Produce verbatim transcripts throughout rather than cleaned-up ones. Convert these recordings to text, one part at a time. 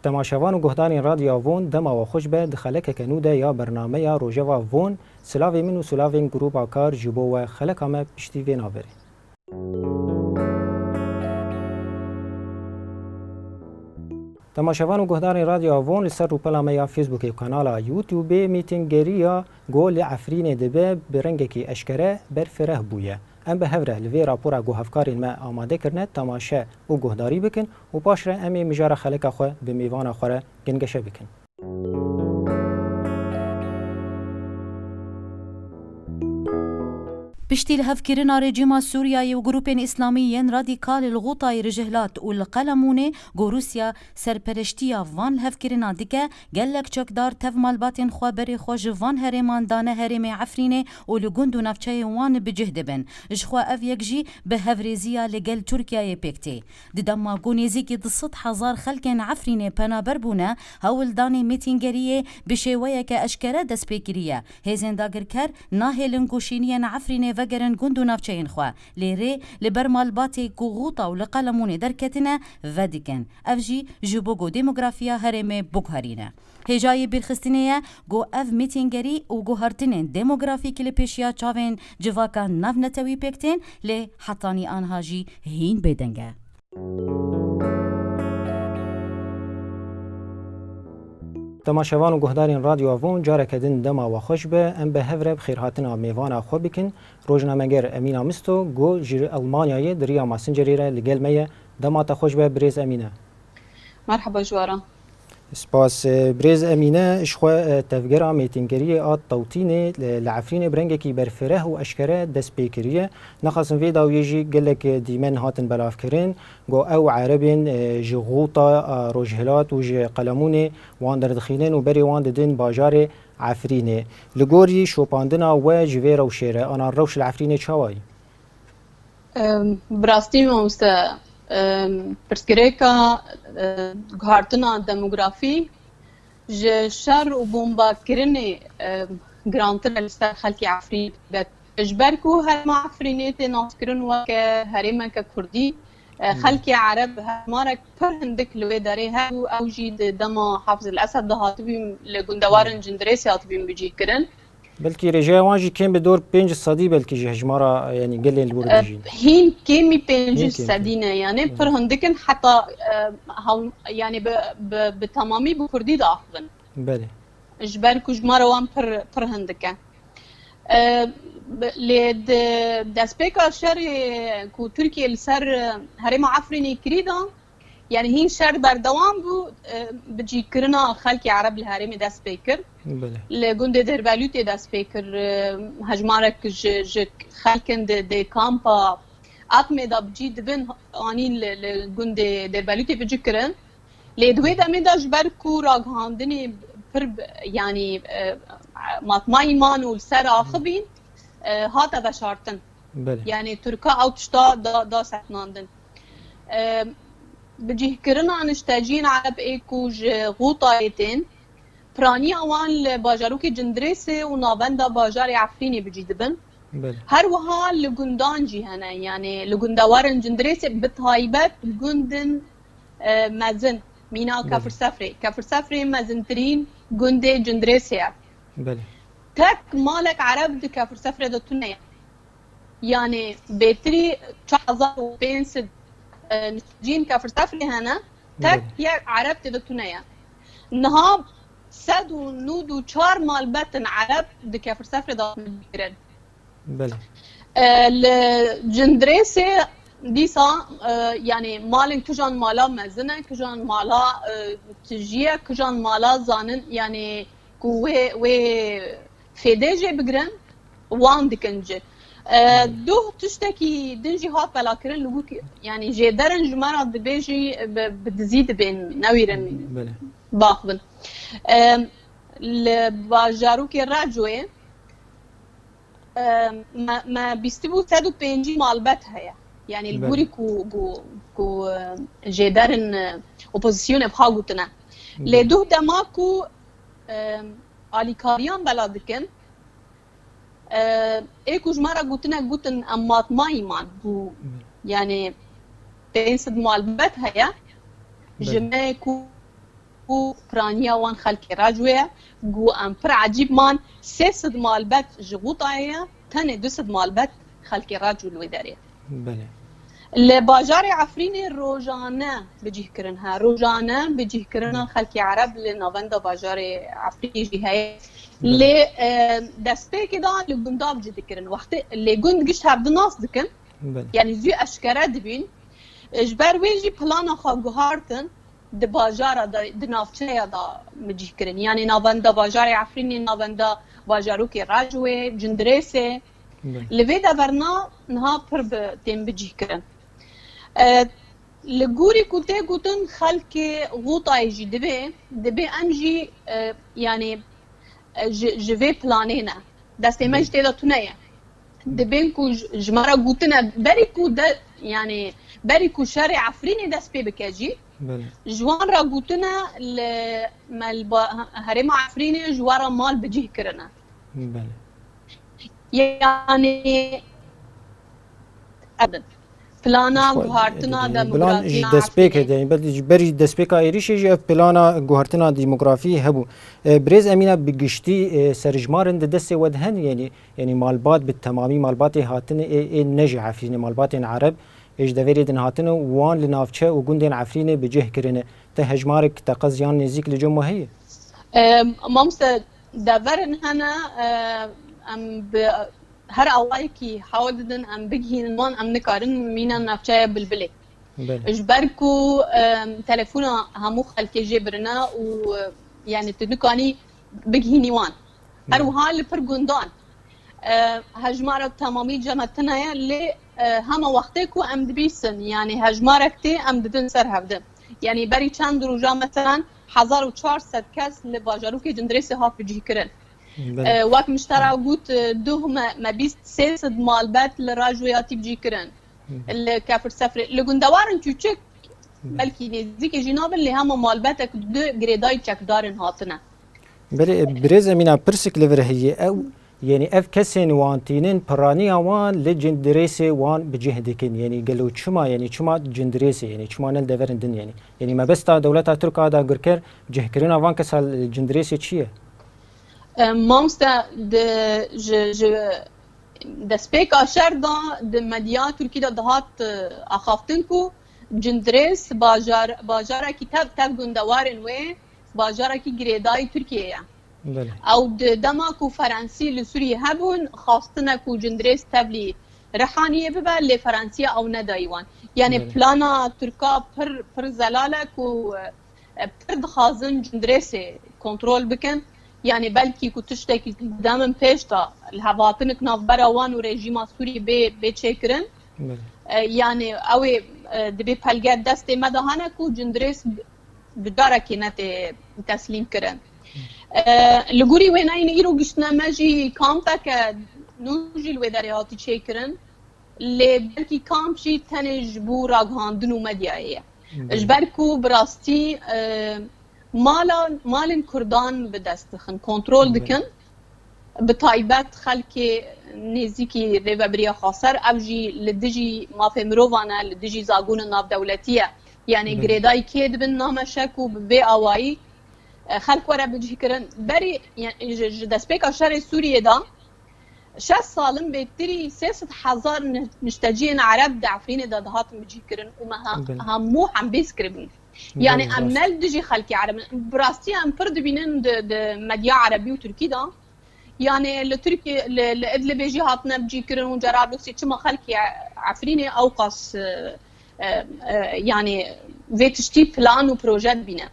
Temaşevan û guhdarên Radyoya Von, dema we xweş be, di xelekeke nû de ya bernameya Rojeva Von, silavê min û silavên grûba kar ji bo we xeleka me piştî vê navberê. Temaşevan û guhdarên Radyoya Von, li ser rûpela me ya Facebookê û kanala YouTubeê, mîtîngeriya ku li Efrînê dibe bi rengekî eşkere berfireh bûye. Em bi hev re li vê rapora ku hevkarên me amade kirine temaşe û guhdarî bikin û paş re em ê mijara xeleka xwe bi mêvana xwe re gingeşe bikin. Piştî lihevkirina rejîma Sûriyeyê û grûpên îslamî yên radîkal li Xûtayê, Rijihlat û li Qelemûnê, ku Rûsya serpereştiya van lihevkirina dike, gelek çekdar tev malbatên xwe berê xwe ji van herêman dane herêmê Efrînê û li gund û navçeyên wan bi cih dibin. Ji xwe ev yek jî bi hevrêziya li gel Tirkiyeyê pêk tê. Di dema ku nêzîkî du sed hezar xelkên Efrînê penaber bûne, hewldanê mîtîngeriyê bi şêweyeke eşkere dest pê kiriye. Hêzên dagirker nahêlin ku şîniyên Efrînê vegerin gund û navçeyên xwe. Lê rê li ber malbatê ku Xûta û li Qelemûnê derketine, vedikin. Ev jî ji bo ku demografiya herêmê biguherîne. Hêjayî bîrxistinê ye ku ev mîtîngerî û guhertinên demografîk li pêşiya çavên civaka navnetewî pêk tên, lê hetanî anha jî hîn bêdeng e. Temaşevan û guhdarên Radyo Avon, careke din dema we xweş be. Em bi hev re bi xêrhatina mêvana xwe bikin. Rojnameger Emîna Misto, ku ji Elmanyayê di riya Messengerê re li gel me ye. Dema te xweş be, birêz Emîne. Merhaba ji we re. Spas. Birêz Emîne, ji xwe, e, tevgera mêtingeriyê a Tewtînê li, li Efrînê bi rengekî berfireh û eşkere dest pê kiriye. Nexasim vê dawiyê jî gelek dîmen hatin belavkirin. Got ew Erebên, e, ji Xûta, e, Rojhilat û ji Qelemûnê wan derdixînin û berê wan didin bajarê Efrînê. Li gorî şopandina we ji vê rewşê re, ana rewş li Efrînê çawa ye? Em, bi rastî mamoste, em, pirsgirêka, em, guhartina demografî ji şer û bombakirinê, em, girantir e li ser xelkê Efrînê taybet. Ji ber ku herêma Efrînê tê naskirin weke herêmeke kurdî, e, Hmm. xelkê Ereb hejmarek pir hindik li wê derê hebû, ew jî di dema Hafiz el Esed de hatibîn li gundewarên Hmm. Cindirêsê hatibîn bicihkirin. Belkî rêjeya wan jî kêm bi dor pênc sedî belkî ji hejmara, yanî gelên li wir E, dijîn. Hîn kêmî pênc Hîn kêm sedî ne, yanî Evet. pir hindik in heta, e, hew-, yanî bi, bi, bi temamî bi kurdî diaxivin. Belê. Ji ber ku jimara wan pir, pir hindik e. E, bi, lê di destpêka şerê ku Tirkiye li ser, e, herêma Efrînê kirî de, Yanî hîn şer berdewam bû, e, bicîkirina xelkê Ereb li herêmê dest pê kir. Belê. Li gundê Dêrbelûtê dest pê kir, e, hejmarek ji, ji xelkin di, di kampa Aqmê de bi cî dibin anîn li, li gundê Dêrbelûtê bicî kirin. Lê di wê demê de ji ber ku ragihandinê pir bi, yanî, e, matmayî man û li ser axivîn, e, hate veşartin. Belê. Yanî Tirka ew tişta da, da sekinandin. E, bicîhkirina nişteciyên Ereb ê ku ji Xûtayê tên, piraniya wan li bajarokê Cindirêsê û navenda bajarê Efrînê bi cî dibin. Belê. Her wiha li gundan jî hene, yanî li gundewarên Cindirêsê bi taybet gundin, e, mezin, mîna Belê. Kefirsefrê. Kefirsefrê mezintirîn gundê Cindirêsê ye. Belê. Tek malek Ereb di Kefirsefrê de tune ye. Yanî bêtirî çar hezar û pênc sed, e, nişteciyên Kefirsefrê hene, tek Belê. yek Ereb tê de tune ye. Niha sed û nod û çar malbetin Ereb di Kefirsefrê de hatine bicîkirin. Belê. E, li Cindirêsê dîsa, e, yanî malên kijan mala mezin e, kijan mala, e, tijî ye, kijan mala zanin, yanî ku wê, wê fêdê jê bigirin, wan dikin ci. E, Hı. Duh tiştekî din jî hat belakirin, li wî, yanî jêderin ji me re dibê jî bi, bi dizî dibên, newîrin Belê. baxivin. E, li bajarokê Recoyê, e, me, me bîstibû sed û pêncî malbet heye. Yanî li Belê. gorî ku, ku, ku, e, jêderin, e, opozisyonê biha gotine. Lê Belê. duh dema ku, e, alîkariyan bela dikin, e, ê ku ji me re gotine, gotin em matmayî man bû, yani pênc sed malbet heye, ji me ku ku piraniya wan xelkê Racû ye, got em pir ecîb man, sê sed malbet ji Xûtayê ye, tenê du sed malbet xelkê Racû li wê derê ye. Belê. Li bajarê Efrînê rojane bicîh kirin he, rojane bicîhkirina xelkê Ereb li navenda bajarê Efrînê jî heye. Belê. Lê, e, destpêkê de li gundav cî dikirin. Wextê lê gund gişt hevdi nas dikin, Belê. Yani zû eşkere dibîn. E, ji ber wê jî plana xwe guhartin, di bajara de, di navçeya de bicîh kirin. Yani navenda bajarê Efrînê, navenda bajarokê Racwê, Cindirêsê. Belê. Li vê deverna niha pir bi, tên bicîh kirin. E, li gorî ku tê gotin xelkê Xûtayê jî dibê, dibê em jî, e, yani, e, ji, ji vê planê ne. Destê me Belê. Ji tê de tune ye. Dibên ku ji, ji me re gotine, berî ku de, yani, berî ku şerê Efrînê dest pê bike jî, Belê. Ji wan re gotine li me li ba-, herêma Efrînê ji we re mal bicîh kirine. Belê. Yani, plana Xwe, guhartina e, demografî plan ji destpêkê de, belkî ji berî destpêka êrîşê jî ev plana guhartina demografî hebû. E, Birêz Emîna, bi giştî, e, serjmarin di destê we de hen, yani, yani malbat bi temamî malbatê hatine ê, ê ne ji Efrînê, malbatên Ereb ê ji deverê din hatine û wan li navçe û gundên Efrînê bi cih kirine. Te hejmarek teqez yan nêzîk li cem we heye? Em, mamoste, deverin hene, e, em bi her awayekî hewl didin em bigihînin wan, em nikarin mîna navçeya Bilbilê. Belê. Ji ber ku, em, telefona hemû xelkê jê birine û, e, yani tu nikanî bigihînî wan. Her Belê. Wiha li pir gundan, e, hejmara temamî cema tune ye, lê, e, hema wextê ku em dibîsin, yani hejmarek tê em didin ser hevdin. Yani berî çend roja, meselan, hezar û çar sed kes li bajarokê Cindirêsê hat bicîhkirin. Belê. E, wek min ji te re got, e, duh me, me bîst sê sed malbet li Rajwê hatî bicîhkirin. Li Kefir Sefrê, li gundewarên çûçik, Belê. Belkî nêzîkê jî nabin, lê hema malbetek du girêdayî çekdarên hatine. Belê, e, Birêz Emîna, pirsik li vir heye. Ew, yani ev kesên wan tînin, piraniya wan li Cindirêsê wan bi cih dikin. Yani gelo çima, yani çima Cindirêsê, yani çima ne li deverin din yani? Yani mebesta dewleta Tirk a dagirker cihkirina van kesa li Cindirêsê çi ye? E, mamoste, di, ji, ji destpêka şer de di medya Tirkî de dihat, e, axaftin ku Cindirês bajar, bajarekî tev, tev gundewarên wê, bajarekî girêdayî Tirkiyê ye. Belê. Ew di dema ku Ferensî li Sûriyê hebûn, xwastine ku Cindirês tevlî Rihaniyê bibe, lê Ferensiya ew nedayî wan. Yani Belê. Plana Tirka pir, pir zelal e ku, e, pir dixwazin Cindirêsê kontrol bikin. Yani belkî ku tiştekî di demên pêş de li hevhatinik navbera wan û rejîma Sûrî bê, bê çêkirin. Belê. E, yani ew ê, e, dibê pelge destê me de hene ku Cindirês bi carekê netê teslîm kirin. E, li gorî wêneyên îro giştine me jî kampeke nû jî li wê derê hatî çêkirin. Lê belkî kamp jî tenê ji bo ragihandin û medyayê ye. Belê. Ji ber ku bi rastî, e, mala, malên Kurdan bi dest dixin, kontrol Belê. Dikin. Bi taybet xelkê nêzîkî Rêvebiriya Xweser, ev jî li dijî mafê mirovan e, li dijî zagonên navdewletî ye. Yani Belê. Girêdayî kê dibin nameşe ku bi vê awayî, e, xelk were bicihkirin. Berî, yani, ji, ji destpêka şerê Sûriyê de şeş sal in bêtirî sê sed hezar ni-, nişteciyên Ereb di Efrînê de dihatin bicihkirin û me ha-, Belê. Hemû hembêz kiribûn. Yani Belê, em rast. Ne li dijî xelkê Ereb in. Bi rastî em pir dibînin di, di medya Erebî û Tirkî de. Yani li Tirkiye, li, li Idlibê jî hatine bicîkirin û Cerablusê, çima xelkê Efrînê ewqas, e, e, e, yani vê tiştî plan û proje dibîne.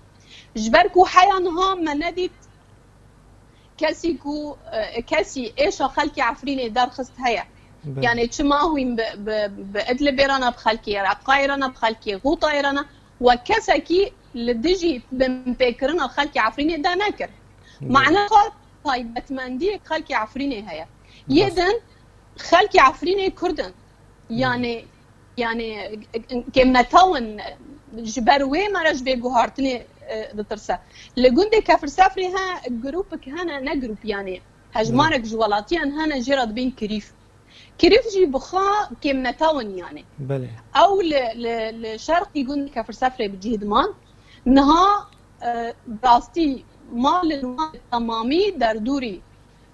Ji ber ku heya niha me nedît kesî ku, e, kesî êşa xelkê Efrînê derxist heye. Belê. Yani çima hûn bi, bi, bi Idlibê re ne, bi xelkê Reqayê re ne, bi xelkê Xûtayê re ne, we kesekî li dijî binpêkirina xelkê Efrînê de nekir. Belê. Mane xwe taybetmendiyê xelkê Efrînê heye. Yê Rast. Din xelkê Efrînê Kurd in. Belê. Yani, yani kêmnetew in, ji ber wê me re ji vê guhartinê, e, ditirse. Li gundê Kefir Sefrê he grûpek hene, ne grûp yani. Hejmarek ji welatiyan hene jê re dibên kirîf. Kirîf jî bi xwe kêmnetaw in yanê. Belê. Ew li, li, li şerqî gundê Kefirsefrê bi cih diman. Niha, e, bi rastî malên wan bi temamî derdûrî,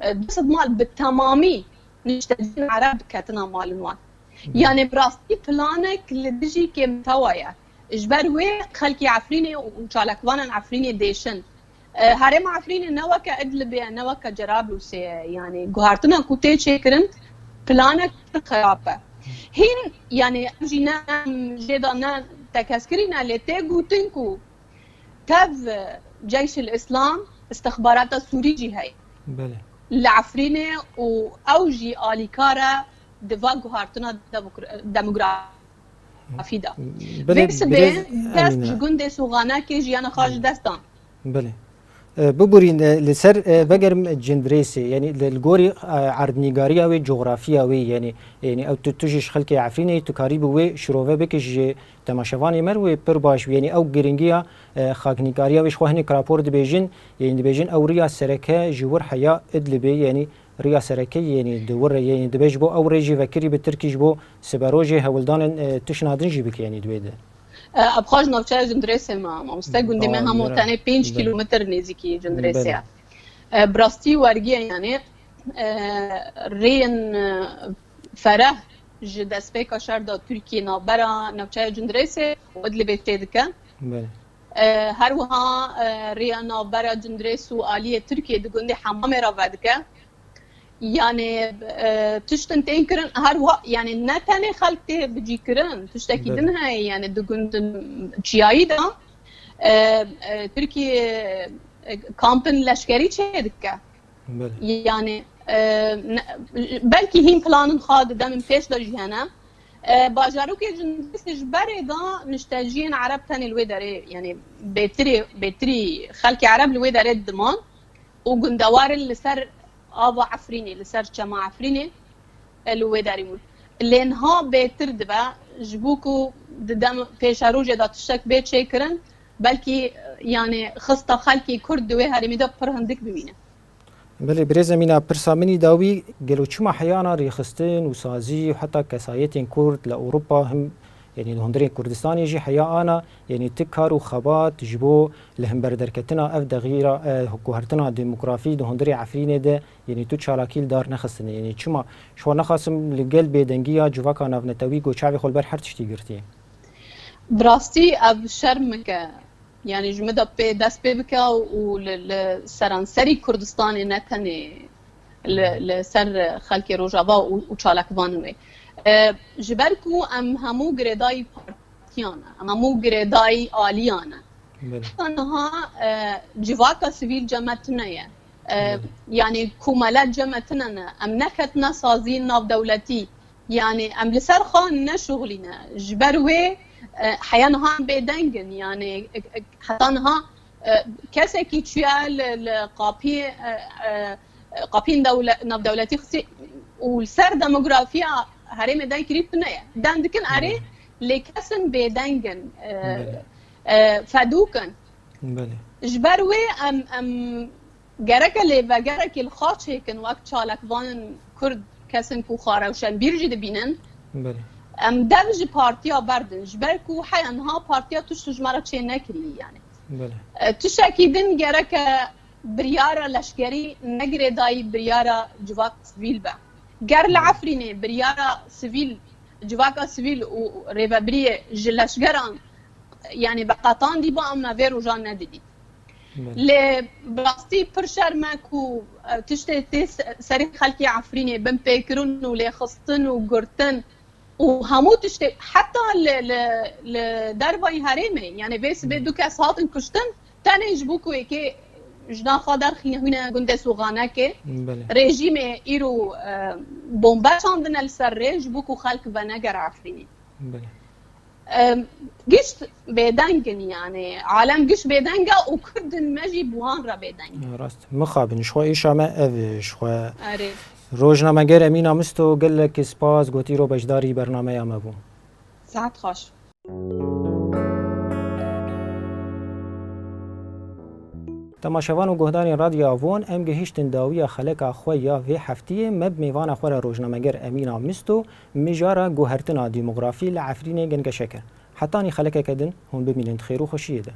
e, du sed mal bi temamî nişteciyên Ereb diketina malên wan. Belê. Yanê bi rastî planek li dijî kêmnetawa ye. Ji ber wê xelkê Efrînê û çalakvanên Efrînê dêşin. E, herêma Efrînê ne weke Idlibê ye, ne weke Cerablûsê ye. Yanî guhertina ku tê çêkirin, planek pir xerab e. Hîn, yanî ev jî ne em jê de ne tekez kirî ne, lê tê gotin ku tev Ceyşil Îslam, istixbarata Sûrî jî heye. Belê. Li Efrînê û ew jî alîkar e di va guhertina demokra-, demografî de. Belê, vê sibê birêz dest Emîne. Ji gundê Soxanekê jiyana xwe ji dest dan. Belê. E, biborîn, e, li ser, e, vegerim Cindirêsê, yanî li, li gorî, e, erdnîgariya wê, coxrafiya wê, yanî, yanî ew tu, tu jî ji xelkê Efrînê, tu karî bi wê şirove bikî ji temaşevanê me re wê pir baş bî. Yanî ew giringiya, e, xaknîgariya wê ji xwe hinek rapor dibêjin, yanî dibêjin ew riya sereke ji wir heya Idlibê, yanî riya sereke, yanî di wir re, yanî dibê ji bo ew rê jî vekirî bi Tirkî ji bo siberojê hewldanên, e, tişna din jî bike, yanî di wê de. E, ev xwe ji navçeya Cindirêsê me, mamoste. Gundê me hemo tenê pênc kîlometr nêzîkî Cindirêsê ye. E, bi rastî wergiye, yanî, e, rêyên, e, fereh ji destpêka şer de Tirkiye navbera navçeya Cindirêsê û Idlibê çêdike. Belê. E, her wiha, e, rêya navbera Cindirês û aliyê Tirkiye di gundê Hemamê re vedike. Yanî, e, tiştin tên kirin, her wiha, yanî ne tenê xelk tê bicîkirin, tiştekî Belê. Din heye, yanî di gundin çiyayî de, e, e, Tirkiye, e, kampin leşkerî çêdike. Belê. Yanî, e, ne, belkî hîn planin xwe di demên pêş de jî hene. E, bajarokê Cindirêsê ji berê de nişteciyên Ereb tenê li wê derê, yanî bêtirê, bêtirî xelkê Ereb li wê derê diman û gundewarên li ser ava Efrînê, li ser çema Efrînê, e, li wê derê bûn. Lê niha bêtir dibe, ji bo ku di dem pêşerojê de tiştek bê çêkirin, belkî, e, yanî xista xelkê Kurd di wê herêmê de pir hindik bimîne. Belê, birêz Emîna, pirsa min î dawî, gelo çima heya ana rêxistin û sazî û heta kesayetên Kurd li Ewropa him, yanî li hundirên Kurdistanê jî heya ana, yanî ti kar û xebat ji bo li hember derketina ev dexîra, e, guhertina demografî di hundirê Efrînê de, yanî tu çalakî li dar nexistine? Yanî çima ji xwe nexasim li gel bêdengiya civaka navnetewî ku çavê xwe li ber her tiştî girtiye? Bi rastî ev şerm e. Yanî ji min de pê dest pê bike û li, li seranserî Kurdistanê, ne tenê li, li ser xelkê Rojava û, û çalakvanên wê. E, ji ber ku em hemû girêdayî partiyan ne, em hemû girêdayî aliyan ne. Belê. Heta niha, e, civaka sivîl cem me tune ye. E, Belê. Yanî komele cem me tune ne. Em neketine saziyên navdewletî. Yanî em li ser xwe neşuxlîne. Ji ber wê, e, heya niha em bêdeng in. Yanî, e, e, heta niha, e, kesekî çûye li, li qapî, e, e, qapiyên dewle-, navdewletî xistî û li ser demografiya herêmê deng kirî tune ye. Dem dikin erê, Belê. Lê kesin bêdeng in, e, Belê. E, fedûk in. Belê. Ji ber wê em, em Gereke lêvegerekî li xwe çêkin, wek çalakvanên Kurd, kesên ku xwe rewşenbîr jî dibînin. Belê. Em dev ji partiya berdin, ji ber ku heya niha partiya tişt ji me re çê nekiriye, yanî. Belê. E, tiştekî din gereke biryara leşkerî negirêdayî biryara civak sivîl be. Ger li Belê. Efrînê biryara sivîl, civaka sivîl û rêvebiriyê ji leşgeran, yanî, veqetandî ba, em me vê rojan nedidît. Belê. Lê bi rastî pir şerm e ku, e, tiştê tê se-, serê xelkê Efrînê binpêkirin û lêxistin û girtin û hemû tiştê, heta li, li, li dervayî herêmê, yanî vê sibê Belê. Du kes hatin kuştin, tenê ji bo ku êkê jina xwe derxîne hûne gundê Soxanekê, Belê. Rejîmê îro, e, bombe çandine li ser rê ji bo ku xelk venegere Efrînê. Belê. Em, gişt bêdeng in, yanî alem gişt bêdeng e û Kurdên me jî bi wan re bêdeng in. Rast. Mixabin, ji xwe êşa me ev e, ji xwe. Erê. Rojnameger Emîna Misto, gelek spas, gotî ro beşdarî bernameya me bû. Saet xweş. Temaşevan û guhdarên Radyo Avon, em gihiştin dawiya xeleka xwe ya vê heftiyê. Me bi mêvana xwe re rojnameger Emîna Misto mijara guhertina demografî li Efrînê gengeşe kir. Hetanî xelekeke din hûn bimînin di xêr û xweşiyê de.